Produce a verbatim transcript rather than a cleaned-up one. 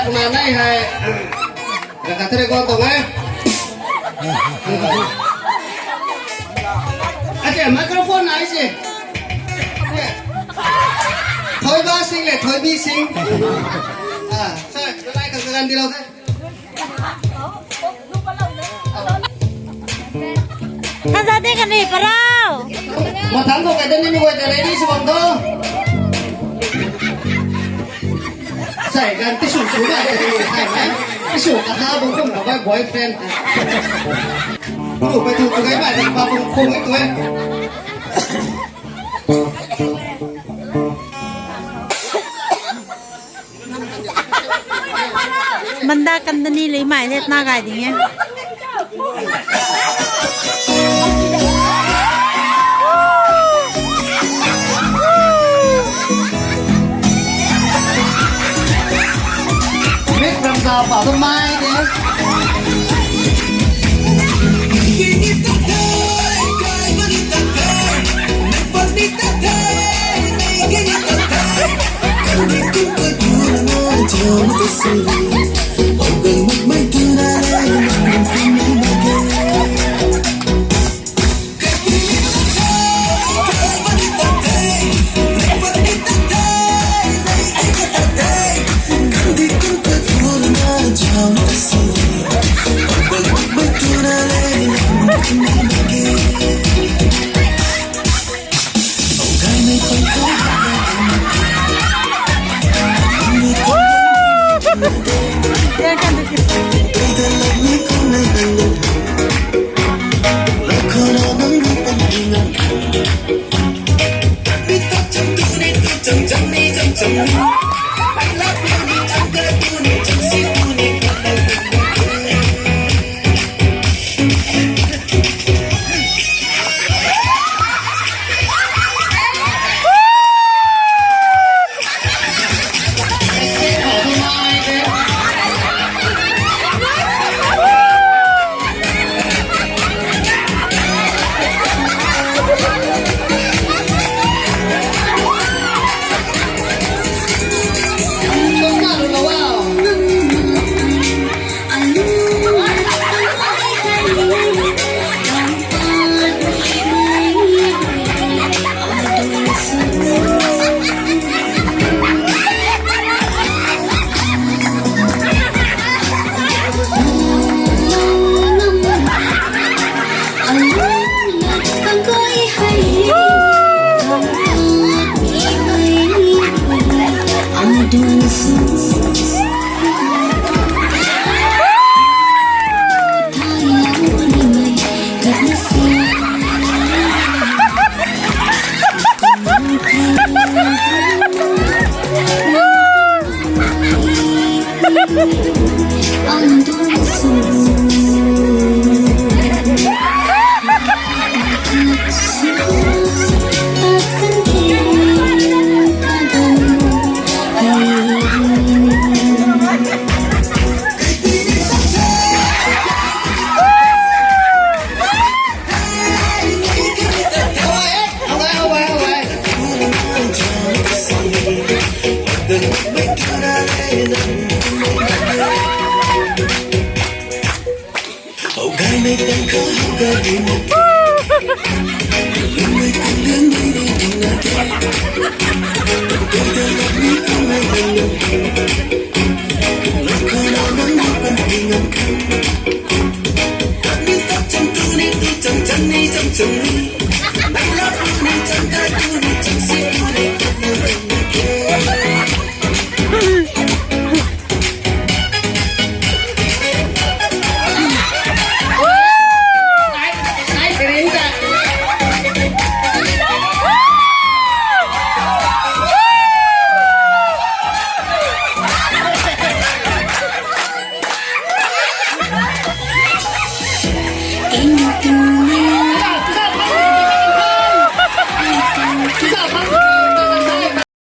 Kumna nai hei. Rakha thare ko tong e. Acha, microphone nai se. Thoiba Singh le, Thoibi Singh. Ah, sir, lai ka gan di lo the. Kazat de kani parau. Mathang ko kaidani mi ko ready sw bam tho. Sai gan tisu su na, sai na. Tisu ka ha bung kum ka bai boyfriend. Bung bai tu tu gai bai ba bung khong tu e. Manda kandani lei mai le na gai ding e. Mik ramza pa tu mai de.